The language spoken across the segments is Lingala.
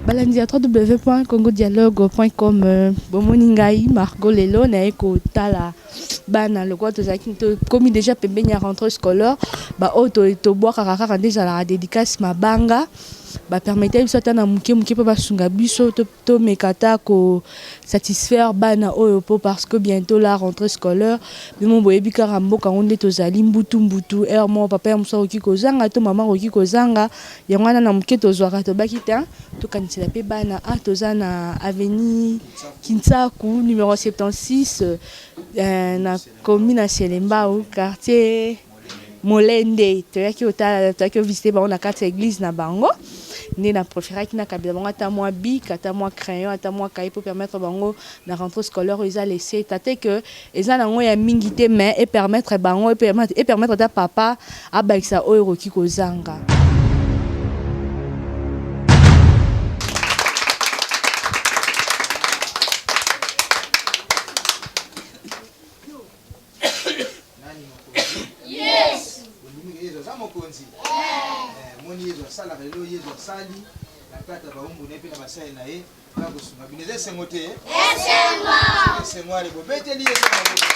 Balandi ya www.congodialogue.com euh, bomoni ngai Margot lelo naye kotala bana lokola tozalaki tokomi déjà pembeni ya rentrée scolaire baoyo tobwakaka kaka nde ezalaka dédicace mabanga bapermete biso ata na moke moke mpo basunga biso tomeka ata ko satisfaire bana oyo po parce que bientôt la rentrée scolaire bino boyebi kaka mboka yango nde tozali mbutu mbutu heure moko papa ya mosusu akoki kozanga to mama akoki kozanga yango wana na moke tozwaka tobaki te tokanisela mpe bana a ah, toza na avenue Kinsaku numéro 76 euh, na commune ya Selembao quartier Molende toyaki kotala toyaki kovisite bango na kati ya eglise na bango nde na preferaki nakabela bango ata mwa bic ata mwa crayon ata mwa cahier pour permettre bango na rentrée scolaire oyo eza laisse tate que eza nango ya mingi te mais e permettre bango e permettre ata papa abakisa oyo ekoki kozanga. Nani mokonzi? Yesu. Ondimi ke Yesu aza mokonzi? Eh, moni Yesu asalaka lelo Yesu asali na kati ya bawumbu na ye mpe na basali na ye na kosunga bino. Eza esengo te? Esengo. Esengo ale bobeteli Yesu maboko.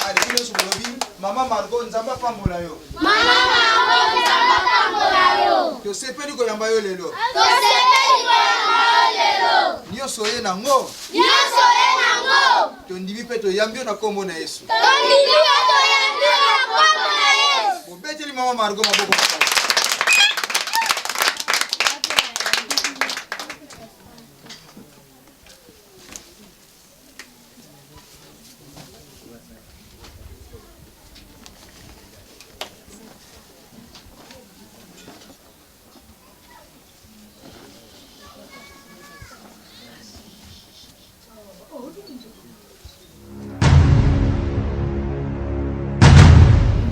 Ale bino nyonso bolobi Mama Margot Nzambe apambola yo. Mama Margot Nzambe apambola yo. Tosepeli koyamba yo lelo. Tosepeli koyamba yo lelo. Nyonso oye nango. Nyonso oye nango. Tondimi mpe toyambi yo na nkombo na Yesu. Tondimi mpe toyambi yo na nkombo na Yesu. Bobeteli Mama Margot maboko makasi.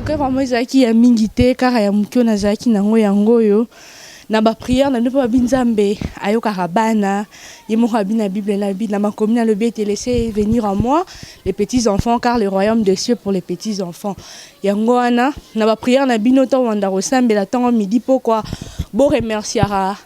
Bouquet vraiment ezalaki ya mingi te kaka ya moke oyo nazalaki nango yango oyo na ba prière na bino mpo babi nzambe ayokaka bana ye moko abi na bible na bi na makomi nalobi ete laissez venir à moi les petits enfants car le royaume des cieux pour les petits enfants yango wana na ba prière na bino ntango banda kosambela ntango midi pokwa bo remerciaka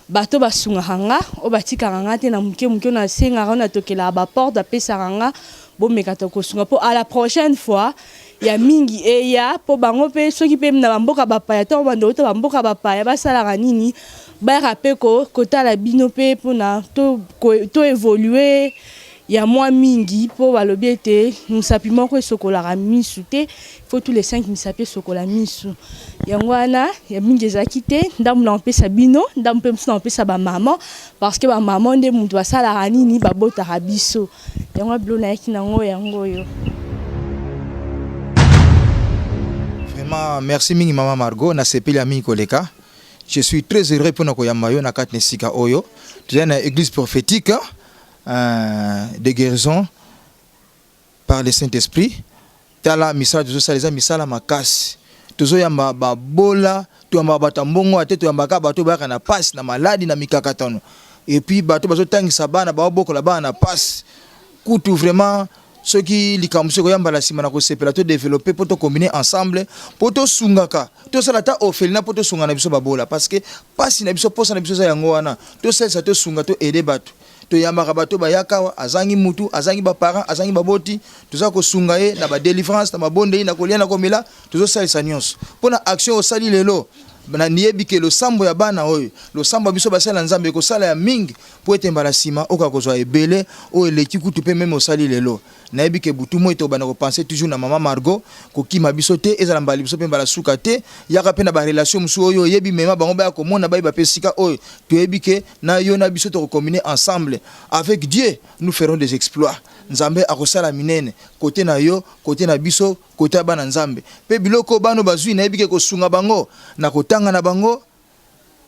bato basungaka nga oyo batikaka nga te na moke moke oyo nasengaka oyo natokelaka ba porte bapesaka nga bomeka to kosunga mpo à la prochaine fois ya mingi eya mpo bango mpe soki mpe na bamboka bapaya ntango banda outa bamboka bapaya basalaka nini bayaka mpe kotala bino mpe mpona to, to évoluer ya mwa mingi mpo balobi ete mosapi moko esokolaka misu te faut tous les 5 misapi esokola misu yango wana ya mingi ezalaki te ndambo na kopesa bino ndambo mpe mosusu na kopesa bamama parce que bamama nde moto basalaka nini babotaka biso yango bilo nayaki nango yango oyo Vraiment, merci mingi mama Margot, nasepeli ya mingi koleka. Je suis très heureux pona koyamba yo na kati na esika oyo. Toza na église prophétique euh, de guérison par le Saint-Esprit. Tala misala tozosala eza misala makasi. Tozoyamba babola, toyambaka bato ya mbongo te, toyambaka bato bayaka na pasi, na maladi, na mikakatano. Et puis bato bazotangisa bana, baobokola bana na pasi. Kutu vraiment soki likambo mosusu ekoya mbala nsima na kosepela to developper mpo to combiner ensemble mpo tosungaka tosala ata orphelinat mpo tosunga na biso babola parce que pasi na biso posa na biso eza yango wana tosalisa tosunga to aider bato toyambaka bato bayaka awa azangi mutu azangi ba parents azangi baboti toza kosunga ye na ba delivrance na mabondeli na kolia na komela tozosalisa nyonso mpo na action osali lelo na niyebi ke losambo ya bana oyo losambo ya biso basali na nzambe ekosala ya mingi mpo ete mbala nsima okoka kozwa ebele oyo eleki kutu mpe meme osali lelo Nayebi ke butu moyi tokobanda ko penser toujours na maman Margot, kokima biso te, ezala mbala liboso pe mbala suka te, yaka pe na ba relations mosusu oyo oyebi mema bango baya komona bayeba pe esika oyo toyebi ke na yo na biso toko combiner ensemble avec Dieu nous ferons des exploits. Nzambe akosala minene cote na yo, cote na biso, cote ya bana Nzambe. Pe biloko oyo bana oyo bazui nayebi ke ekosunga bango na kotanga na bango,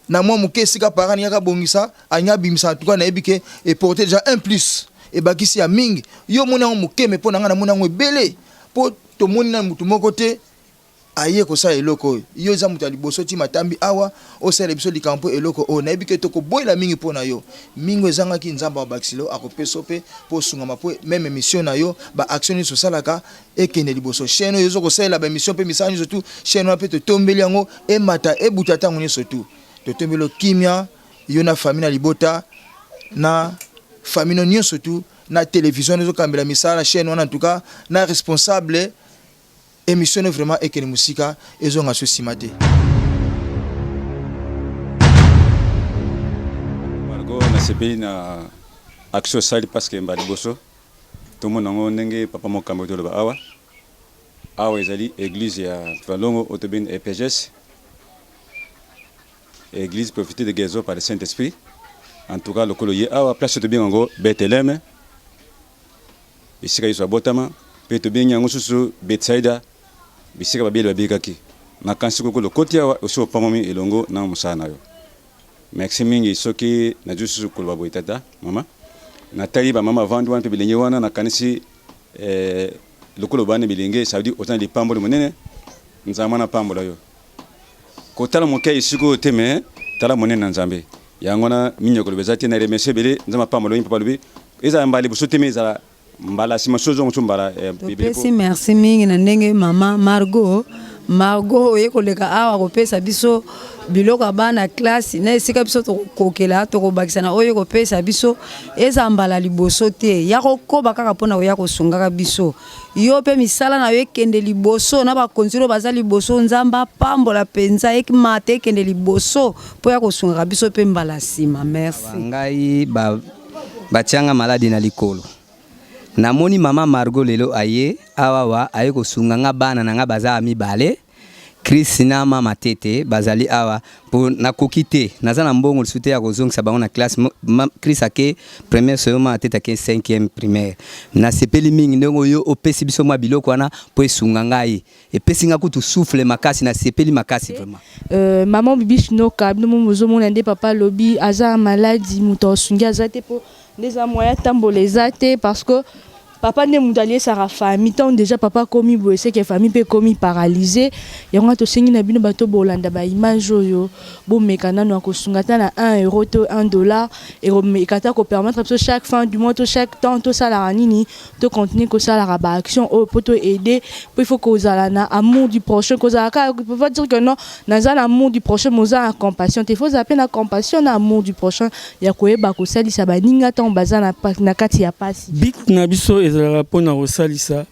na mwa moke esika parent alingaki abongisa alingi abimisa en tout cas nayebi ke eporte dejà un plus ebakisi ya mingi yo omoni yango moke mais mpo na ngai namoni yango ebele mpo tomoni nanu motu moko te. Aye kosala eloko oyo. Yo oza moto ya liboso ti matambi awa osalela biso likambo mpo eloko oyo. Nayebi ke tokoboyela mingi mpo na yo. Mingi oyo ezangaki Nzambe akobakisela yo, akopesa yo mpe mpo osungama mpo meme emission na yo, ba actions nionso osalaka ekende liboso. Chaine oyo ozo kosalela ba emission mpe misala nionso tout, chaine wana mpe totombeli yango emata ebuta tango nionso tout. Totombeli yo kimia yo na famille na libota na famille no nionso tout na television wana ezokambela misala na chaine wana en tout cas na responsable Emission no vraiment ekende musika ezonga so sima te. Margot nasepeli na action osali parce que mbala liboso tomona yango ndenge papa mokambi toloba awa awa ezali eglise ya Valongo oyo tobengi EPGS église prophétique de guérison par le Saint-Esprit en tout cas lokolo ye awa place oyo tobengi yango Bethléem Esika Yesu abotama, mpe tobengi yango susu Betsaida, bisika babeli babikaki. Nakanisi koko lokoti awa osi opamwami elongo na mosala na yo. Merci mingi soki nazwi susu koloba boye tata, mama. Natali ba mama bavandi wana mpe bilenge wana nakanisi eh, lokola obandi bilenge ça veut dire oza na lipamboli monene. Nzambe wana apambola yo. Kotala moke ya esika oyo te mais tala monene na Nzambe. Yango wana mingi ya koloba eza te na remercier ebele Nzambe apambola yo papa alobi ezala mbala liboso te mais ezala mbala sima soki ozonga mosusu mbala eh, ebele po Topesi merci mingi na ndenge mama Margot Margot oye koleka awa kopesa biso biloko ya bana classe na esika biso tokokokela tokobakisa na oyo kopesa biso eza mbala liboso te ya kokoba kaka mpona koya kosungaka biso Yo pe misala na yo ekende liboso na bakonzi oyo baza liboso nzambe apambola penza ekmata ekende liboso po ya kosungaka biso pe mbala sima merci. Ngai ba batia nga maladi na likolo namoni maman Margot lelo aye awawa aye kosunga nga bana na nga baza mibale Chris na mama Tete bazali awa po nakoki te naza na mbongo lisusu te ya kozongisa bango na classe Chris ake première soyo mama Tete ake cinquième primaire nasepeli mingi ndenge oyo opesi biso mwa biloko wana po esunga ngai epesi nga kutu souffle makasi nasepeli makasi vraiment. Maman Bibiche Noka bino moko bozomona nde papa alobi aza na maladi moto asungi aza te po nde eza moyen atambola eza te parce que Papa nde mutu aliesaka famille tango dejà papa akomi boye ce que famille pe ekomi paralyse yango wana tosengi na bino bato bolanda ba image oyo bomeka nanu ya kosunga ata na 1 euro to 1 dollar ekomeka ata ko permettre biso chaque fin du mois to chaque temps tosalaka nini to continuer kosalaka ba action oyo po to aider po il faut kozala na amour du prochain kozala kaka peut pas dire que non naza na amour du prochain mais oza na compassion te il faut ozala pe na compassion na amour du prochain ya koyeba kosalisa baninga ntango baza na kati ya pasi. But na biso ezalaka mpo na kosalisa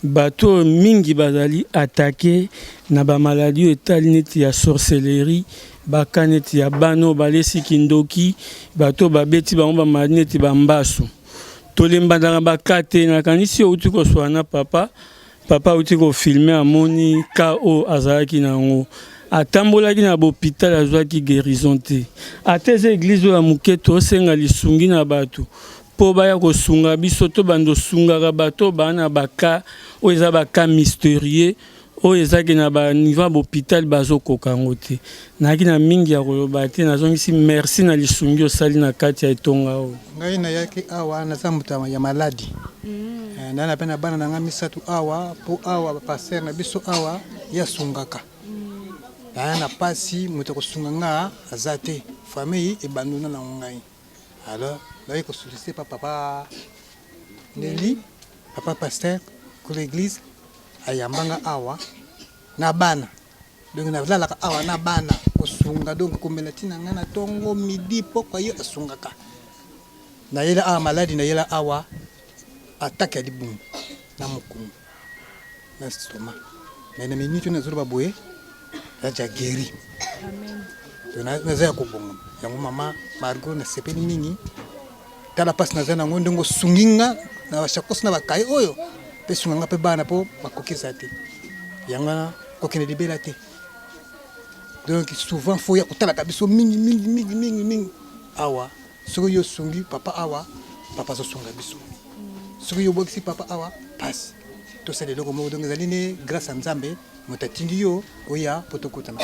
bato oyo mingi bazali attaquer na ba maladies oyo etali neti ya sorcellerie, ba cas neti ya bana oyo balesi kindoki, bato oyo babeti bango ba maladies neti ba mbasu. Tolembanaka ba cas te, nakanisi owuti koswana na papa Papa auti ko filmer amoni cas oyo azalaki na yango. Atambolaki na ba hopital azuaki guerison te. Ata eza eglise oyo ya muke tosenga lisungi na batu po baya kosunga biso tobanda osungaka bato oyo baa na ba cas oyo eza ba cas mysterieux oyo eza ke na ba niveau ya ba hopital bazokoka yango te. Nayaki na mingi ya koloba te nazongisi merci na lisungi osali na kati ya etonga oyo. Ngai nayaki awa naza moto ya maladi mm. Nana pe na bana na ngai misatu awa po awa pasteur na biso awa ye asungaka mm. Naya na pasi moto akosunga nga aza te famille ebandona na ngai alors naye kosollicite pa papa Nelly papa pasteur ko l'église ayamba nga awa na bana Donc nalalaka awa na bana kosunga donc komela ti na ngai na tongo midi pokwa ye asungaka nayela awa maladi nayela awa attaque ya libumu na mokongo na estomac mais na minute oyo nazoloba boye naza guéri naza ya kobongama yango mama Margot nasepeli mingi tala mpasi naza nango ndenge osungi nga na bashakosi na bakaye oyo mpe sunga nga mpe bana mpo makoki eza te yango wana kokende libela te donc souvent fo ya kotalaka biso mingi mingi mingi mingi mingi awa soki yo osungi papa awa papa azosunga biso soki yo obwakisi papa awa pasi tosala eloko moko donc ezali ne grâce ya nzambe moto atindi yo oya mpo tokutana.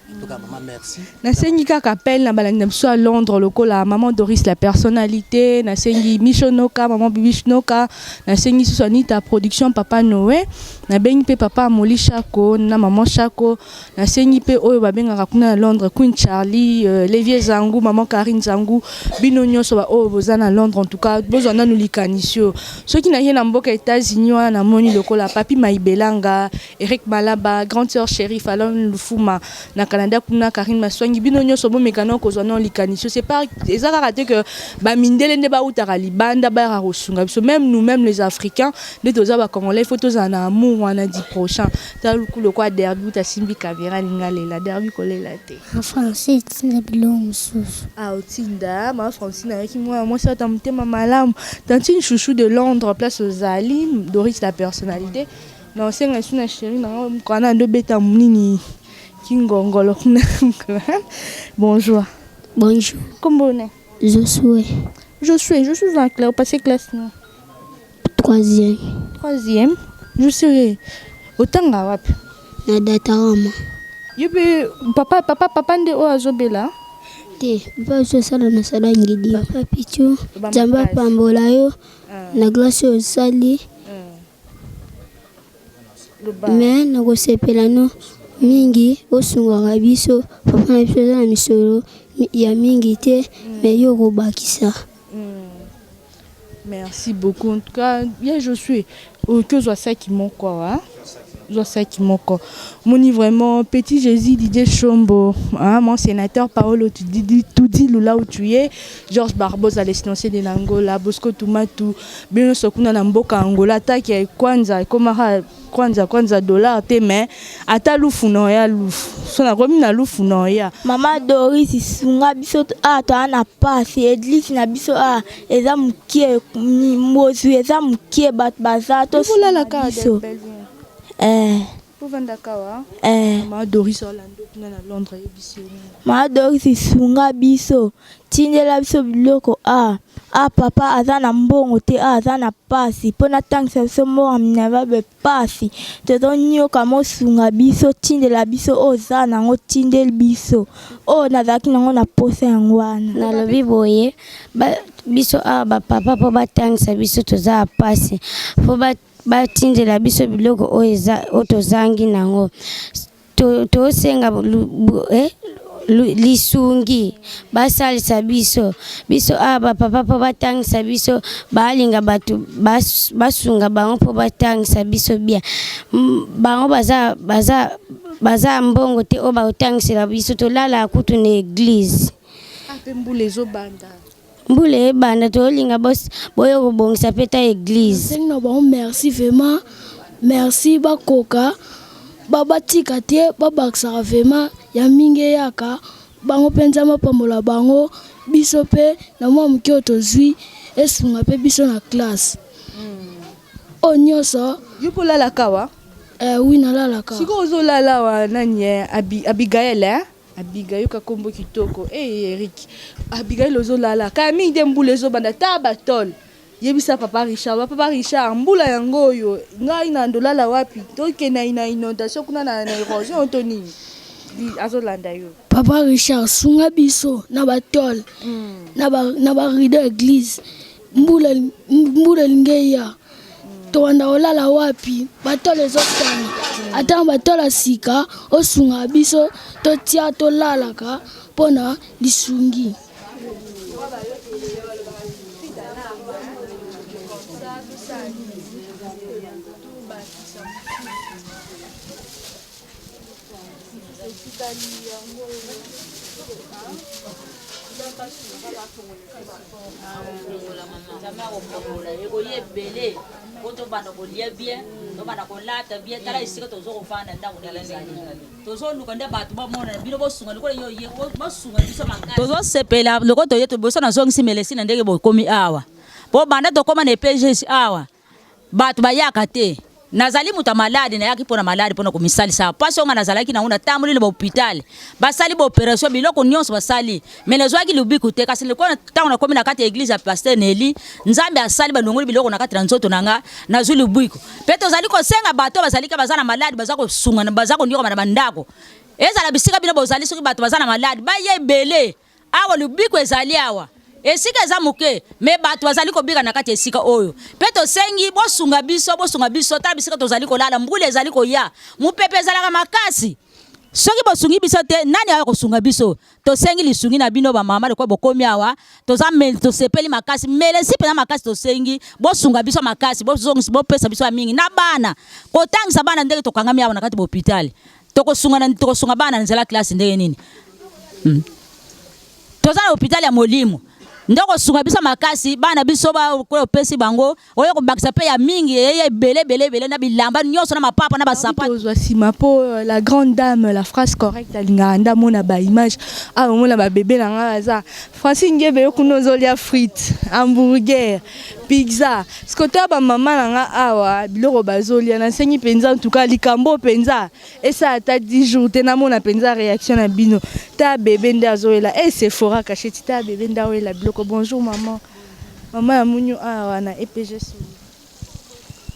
En tout cas, maman, merci. Nasengi kaka appel na balandi na biso ya Londres lokola maman Doris la personnalité, nasengi Micho Noka, maman Bibiche Noka, nasengi susu Anita production papa Noé, nabengi mpe papa Amoli Shako na maman Shako, nasengi mpe oyo babengaka kuna na Londres Queen Charlie, euh, Levier Zangu, maman Karine Zangu, bino nyonso ba oyo boza na Londres en tout cas bozwa nanu likanisi oyo. Soki naye na mboka États-Unis wana namoni lokola Papi Maibelanga, Eric Malaba, grande sœur chérie Falon Lufuma na Canada kuna Karine Maswangi bino nyonso bomeka na kozwa na likanisi c'est pas eza kaka te que ba mindele nde bautaka libanda bayaka kosunga biso même nous même les Africains nde toza ba Congolais il faut tozala na amour wana du prochain tala luku lokwa derby uta simbi caméra linga lela derby kolela te. Ma Francine tinda biloko mosusu. Ah otinda ma Francine ayaki mwana mwasi ata motema malamu tantine chouchou de Londres place ozali Doris la personnalité Na osenga lisusu na chérie na nga mokolo wana ando beta nini kingongolo kuna. Bonjour. Bonjour. Kombo ne? Josué. Josué, Josué oza na classe, opasse classe nini? Troisième. Troisième. Josué, otanga wapi? Na Datarama. Yo pe papa papa papa nde oyo azobela? Te, papa biso asala na sala ngidi. Papa Pichu, Nzambe apambola yo na grace oyo osali. Mais nakosepela no mingi osungaka biso papa na biso aza na misolo ya mingi te mais yo okobakisa. Merci beaucoup en tout cas ya Josue okoki ozwa saki moko awa zwa saki moko moni vraiment petit Jésus Didier Chombo hein, mon sénateur Paolo tu dis tout dit là où tu es Georges Barbosa le financier de l'Angola Bosco Tumatu Bino nionso kuna na mboka Angola ata ke kwanza ekomaka kwanza kwanza dollar te mais ata lufu na oya lufu so nakomi na lufu na oya. Mama Doris sunga biso awa toza na pasi eglise na biso awa eza mukie bozwi eza mukie batu baza tosunga biso eh. Bovandaka awa? Eh. Mama Doris olanda kuna na Londres ayebisi yo nini? Mama Doris sunga biso tindela biso biloko ah ah papa aza na mbongo te ah aza na pasi po natangisa biso mbongo ya minerval boye pasi tozo niokama osunga biso tindela biso oyo oza nango tindel biso oyo nazalaki nango na posa yango wana. Nalobi boye ba biso awa ba papa po batangisa biso toza ya pasi po ba Batindela biso biloko oyo eza oyo tozangi nango tosenga eh, lisungi basalisa biso biso awa bapapa mpo batangisa biso balinga bato basunga bango mpo batangisa biso bien bango baza baza baza mbongo te oyo bakotangisela biso tolalaka kutu na eglize ah, mpe mbula ezobanda Mbula ebanda tolinga boya kobongisa pe ta eglise. Nasengi na bango merci vraiment merci bakoka batika te babakisaka vraiment ya mingi eyaka bango mpe nzambe apambola bango biso mpe na mwa moke oyo tozwi esunga mpe biso na classe oyo nyonso. Yo mpe olalaka awa? Eh, oui nalalaka. Sikoyo ozolala awa nani eh, Abigaël eh? Abiga yoka kombo kitoko eh Eric Abigail ozo lala kala mingi te mbula ezo banda ta ba tol yebisa papa Richard ba papa Richard mbula yango oyo ngai na ndolala wapi tokenda na inondation kuna na, na erosion to nini azo landa yo. Papa Richard sunga biso na ba tol mm. na ba na ba rideau église mbula mbula elingi eya tobanda kolala wapi batolo ezotanga ata batolo ya sika osungaka biso totia tolalaka mpo na lisungi. Nzambe akopambola ekoya ebele po tobanda kolia bien tobanda kolata bien tala esika tozo kovanda ndako ndenge ezali tozoluka nde bato bamona bino bosunga lokola yo ye bosunga biso makasi tozosepela lokola toye toboso nazongisi melesi na ndenge bokomi awa po banda tokoma na epgs awa Bato bayaka te. Nazali moto ya maladi, nayaki mpo na maladi, mpo na komisalisa. Mpasi oyo ngai nazalaki na yango, natamboli na ba-hopital, basali ba-operation, biloko nyonso basali, mais nazwaki lobiko te. Kasi lokola ntango nakomi na kati ya eglise ya pasteur Nelly, Nzambe asali, balongoli biloko na kati na nzoto na ngai, nazwi lobiko. Mpe tozali kosenga bato oyo bazali kaka baza na maladi, baza kosunga, baza koniokama na bandako. Ezala bisika bino bozali, soki bato baza na maladi, baya ebele awa, lobiko ezali awa. Esika eza moke, mais bato bazali kobika na kati ya esika oyo. Pe tosengi bosunga biso, bosunga biso, tala bisika tozali kolala, mbula ezali koya, mopepe ezalaka makasi. Soki bosungi biso te, nani aya kosunga biso? Tosengi lisungi na bino ba mama lokola bokomi awa, toza tosepeli makasi, melesi mpenza makasi, tosengi bosunga biso makasi, bozongisa, bopesa biso ya mingi na bana, kotangisa bana ndenge tokangami awa na kati ba hopital. Tokosunga na tokosunga bana na nzela classe ndenge nini? Toza na hopital ya molimo nde kosunga biso makasi bana biso baoyo opesi bango oyo kobakisa mpe ya mingi eye ebele ebele ebele na bilamba nyonso na mapapa na basapato. Tozwa nsima mpo la grande dame, la phrase correcte, alingaka nde amona ba image awa, omona ba bebe na ngai baza Francine Ngebe, yo kuna ozolia frite, hamburger, pizza, sikoyo ba mama na nga awa biloko bazolia, nasengi mpenza, en tout cas likambo mpenza esala ata 10 jours te, namona mpenza réaction na bino. Ta bebe nde azoyela e Sephora cacheti, ta bebe nde aoyela biloko. Bonjour maman, mama ya munyu awa na EPG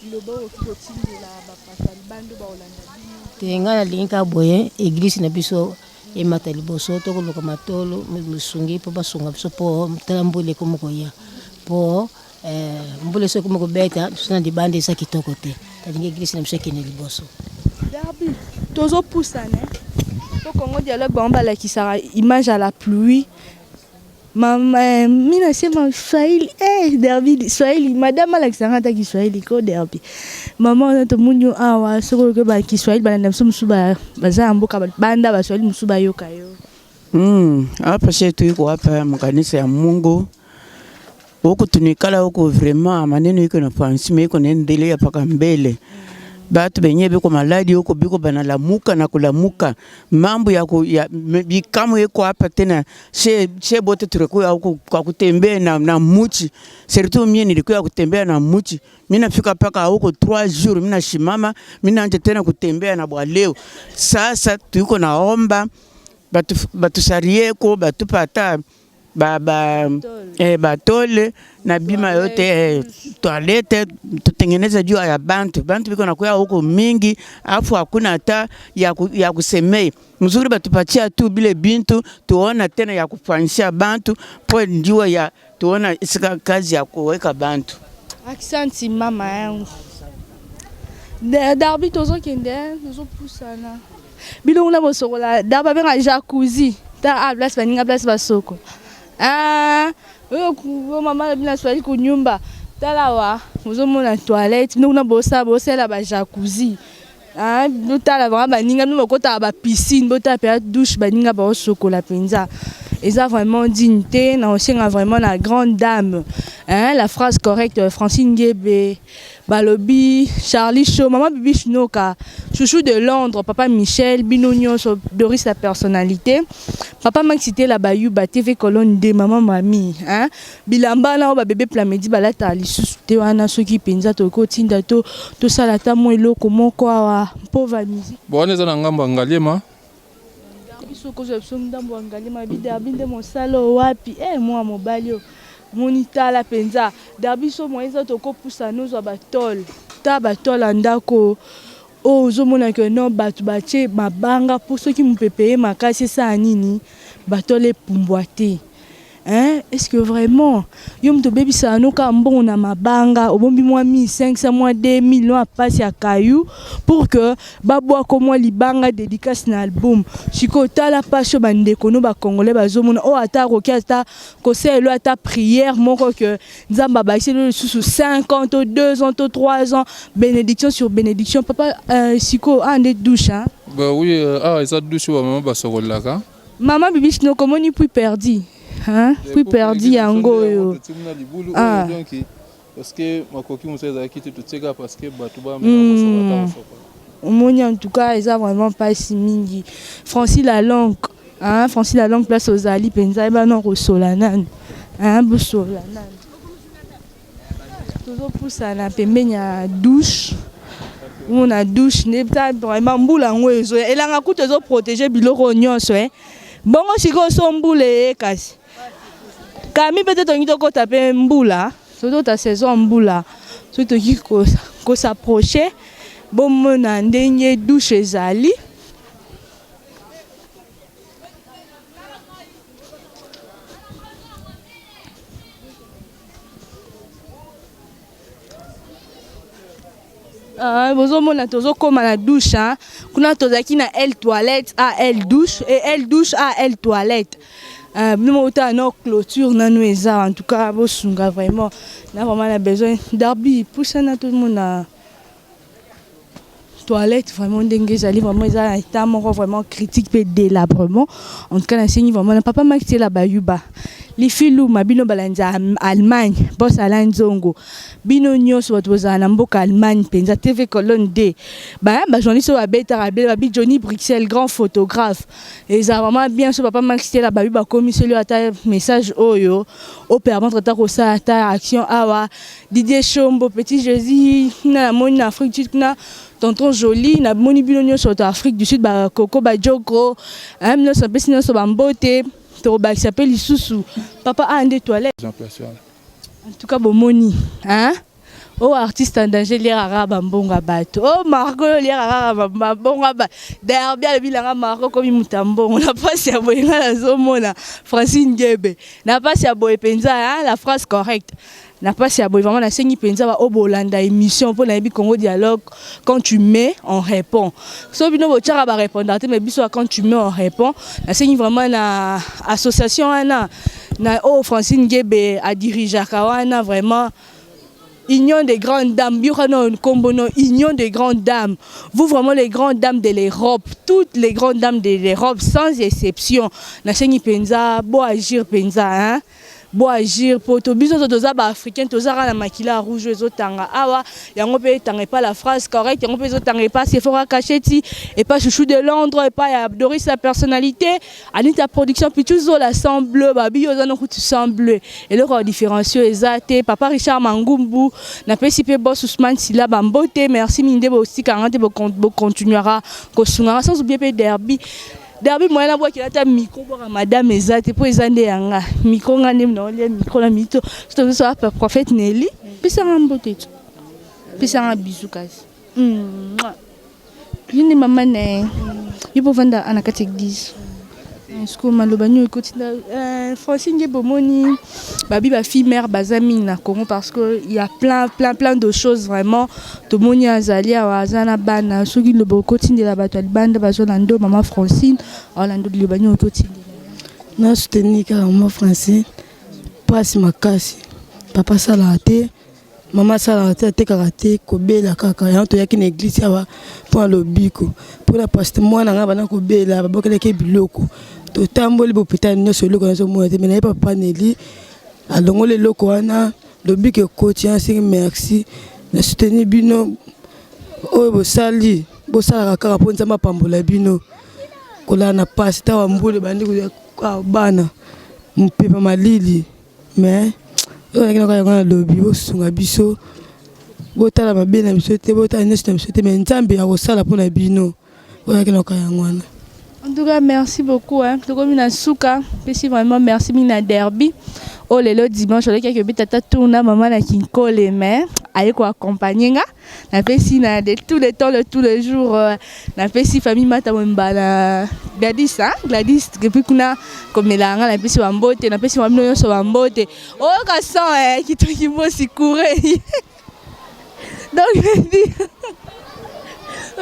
liloba okoki kotindela bapasa libanda baolanda bino. Te, ngai nalingi kaka boye église na biso emata liboso, tokoluka matolo mosungi mpo basunga biso, mpo tala mbula ekomi koya, mpo mbula soki ekomi kobeta biso na libanda eza kitoko te. Talingi église na biso ekende liboso. Derby, tozopusana po Congo Dialogue bango balakisaka image à la pluie. Mama, mi nasema Swahili, Derby Swahili, madame alakisanga ata Kiswahili ko Derby. Mama wana tomoni yo awa, soki oyoki ba Kiswahili balanda biso mosusu baza ya mboka banda ba Swahili mosusu bayoka yo. Hapa she tuiko hapa mkanisa ya Mungu huku tunikala huku, vraiment maneno iko na fansime iko naendelea paka mbele. Batu benye biko maladi huko biko banalamuka na kulamuka, mambo ya, ku, ya bikamu iko hapa tena. She bote tulikuwa huku kwa kutembea na muchi, surtout mie nilikuwa kutembea na muchi, mimi nafika paka huko 3 jours, mimi nashimama, mimi naanza tena kutembea na bwa leo. Sasa tuiko naomba batu batusarieko batupa ata ba ba batole na bima yote, toilette tutengeneze juu ya bantu. Bantu biko nakuya huko mingi, afu hakuna hata ya kusemei mzuri, batupatia tu bile bintu tuona tena ya kufanyisha bantu po ndio ya tuona isika kazi ya kuweka bantu. Aksanti mama yangu. Darby, tozokende, tozopusana bino kuna bosokola. Darby abenga jacuzzi, ta a place baninga place basoko. Ah, oyo mama na bino aswali kunyumba, tala wa ozomona toilette, bino kuna bosala bosala ba jacuzzi. Ah, botala vraiment baninga bino bakotaka ba piscine, botala mpenza douche baninga baosokola mpenza, eza vraiment digne te. Na osenga vraiment na grande dame, hein, la phrase correcte, Francine Ngebe, balobi Charlie Show, mama Bibi Shinoka, chouchou de Londres, papa Michel, bino nyonso, Doris la personnalité, papa Maxitela Bayuba TV Colonne de mama mami, hein, bilamba na oyo babebe Plamedi balataka lisusu te wana, soki mpenza tokoki kotinda to tosala ata mwa eloko moko awa mpo va musique. Bon, wana eza na ngambo ya Ngaliema. Biso kozwa biso ndambo ya Ngaliema bi Derby nde mosala oyo wapi mwa mobali oyo moni, tala mpenza Derby, so moyen eza tokopusa nozwa batole, ta batole ya ndako oyo ozomona ke non, bato batie mabanga mpo soki mopepe ye makasi esala nini, batole epumbwa te, hein? Est-ce que vraiment yo moto obebisaka no kaka mbongo na mabanga, obombi mwa 1500, mwa 2000 no apasi ya kayu pour que babwako mwa libanga dédicace na album? Sikoyo tala mpasi oyo bandeko no bacongolais bazomona oyo, ata akoki ata kosalelo ata prière moko ke Nzambe abakiseli yo lisusu 5 ans to 2 ans to 3 ans, bénédiction sur bénédiction. Papa, sikoyo awa nde douche, hein? Bah oui, awa eza douche oyo bamama basokolelaka. Mama Bibi Shinoko, omoni puits perdu, hein? Puits perdu yango oyo. Ah. Donc parce que makoki mosusu ezalaki te, totieka parce que bato bameka kosokola ata kosokola. Omoni, en tout cas eza vraiment mpasi mingi. Francis la Longue, hein? Francis la Longue, place ozali mpenza, yeba no kosola nanu, hein? Bosola nanu. Tozopusana pembeni ya douche, omona douche nde ta vraiment mbula yango ezoya, elanga kutu ezoprotege biloko nyonso, eh. Bongo sikoyo so mbula eye, kasi kami mpe te, tongi tokɔta mpe mbula, tozota saison mbula, soki toki kos'approcher, bomona ndenge douche ezali. Ah, bozomona tozokoma na douche hein. Kuna tozalaki na L toilette a L douche et L douche a L toilette. Euh, bino moko tala no clôture nanu eza en tout cas bosunga vraiment na vraiment na besoin Darby pusana tomona toilette vraiment ndenge ezali vraiment eza na état moko vraiment critique mpe délabrement. En tout cas nasengi vraiment na papa Max Tiela Bayuba Lifi Luma, bino balandi ya Allemagne, bosala nzongo bino nyonso bato bozala na mboka Allemagne mpenza. TV Colonne D, bajournaliste oyo babetaka bele babi Johnny Bruxelles, grand photographe, eza vraiment bien. So papa Max Tiela babi bakomiseli ata message oyo opermettre ata kosala ata action awa. Didier Chombo, Petit Jésus, na namoni na Afrique du Sud kuna, tonton Joli, namoni bino nyonso to Afrique du Sud, bakoko bajoko nyonso, apesi nyonso bambote. Tokobakisa mpe lisusu papa a nde toilette. En tout cas bomoni, hein? Oyo artiste en danger liaka kaka bambongo ya bato. O Margo oyo liaka kaka bambongo ya bato. Derby alobi nanga Margo komi moto ya mbongo na mpasi ya boye. Nga nazomona Francine Ngebe na mpasi ya boye mpenza, la phrase correcte, na mpasi ya boye vraiment. Nasengi mpenza baoyo bolanda émission, mpo nayebi Congo Dialogue, quand tu mets, on répond. So bino botiaka barépondre te, mais biso, quand tu mets, on répond. Nasengi vraiment na association wana na oyo Francine Ngebe adirigeaka wana, vraiment Union des grandes dames, Union des grandes dames. Vous vraiment les grandes dames de l'Europe, toutes les grandes dames de l'Europe sans exception. Nasengi penza, bo agir penza, hein. Bo agir po to biso toza ba africain, toza na makila rouge ezotanga awa, yango mpe etanga epa la phrase correcte, yango mpe ezotanga epa Sephora Cacheti, epa Chouchou de Londres, epa ya Doris la personnalité, Anita production, puis tuzola sang bleu, babi oza no kutu sang bleu, eloko ya différencio eza te. Papa Richard Mangumbu, napesi mpe boss Ousmane Sila bambote. Merci mingi nde botikanga te, bocontinuera kosungaka, sans oublier mpe Derby. Derby, moyen nabwakela ata micro bwaka madame eza te, mpo eza nde yanga micro, nga nde naolia micro na mito. So tozoso apa prophète Nelly, pesanga mbote to pesanga bisu, kasi ye nde mama na ye, ye mpo ovanda na kati église. Sikoyo maloba nini ekotinda Francine nge? Bomoni babi bafille mère baza mingi na Congo, parce que il y a plein plein plein de choses vraiment. Tomoni azali awa, aza na bana. Soki loba okotindela bato ya libanda bazolanda mama Francine aolanda, liloba nini okotindela? Na soutenir kaka mama Francine. Mpasi makasi, papa asalaka te, mama asalaka te, atekaka te, kobela kaka. Yango toyaki na église awa mpona lobiko, mpona parce mwana ngai bana kobela, babokelaki biloko, totamboli bahôpital nyonso, eloko nazomona te. Me naye papa Neli alongoli eloko wana, lobiko ekoti. Asengi merci na soutenir bino oyo bosali, bosalaka kaka mpo Nzambe apambola bino. Kolala na pasi, ntango mbula ebandi, bana mopepa malili, mais oyo naki naka yango nalobi, bosunga biso, botala mabe na biso te, botala nyonso na biso te, mais Nzambe akosala mpona bino. Oyo naki naka yango wana. En tout cas, merci beaucoup. Hein. Tokomi na suka. Pesi vraiment merci mingi na Derby. Oh lelo dimanche oleki akobeta tata tourna mama na Kinkole, mais aye ko accompagner nga. Napesi na de tous les temps, de tous les jours. Napesi famille Mata Mwemba na Gladys, hein? Gladys depuis kuna komela nga, napesi bambote, napesi bamino nyonso bambote. Oyoka son eh kitoki mosi couré. Donc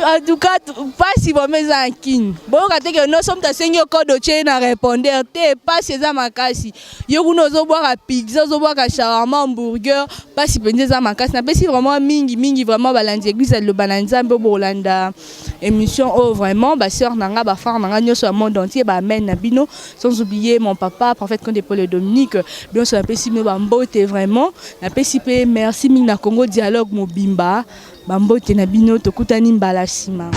en tout cas mpasi vraiment eza na kini. Boyoka te ke nyonso moto asengi yo code, otie na répondeur te. Mpasi eza makasi. Yo kuna ozobwaka pizza, ozobwaka shawarma, hamburger, mpasi mpenza eza makasi. Napesi vraiment mingi mingi vraiment balandi église ya Liloba na Nzambe oyo bolanda émission oyo, vraiment basœur na nga, bafrère na nga nyonso ya monde entier, baamen na bino, sans oublier mon papa prophète Konde Paul Dominique. Nyonso napesi bino bambote vraiment. Napesi mpe merci mingi na Congo Dialogue mobimba, bambote na bino. Tokutani mbala nsima.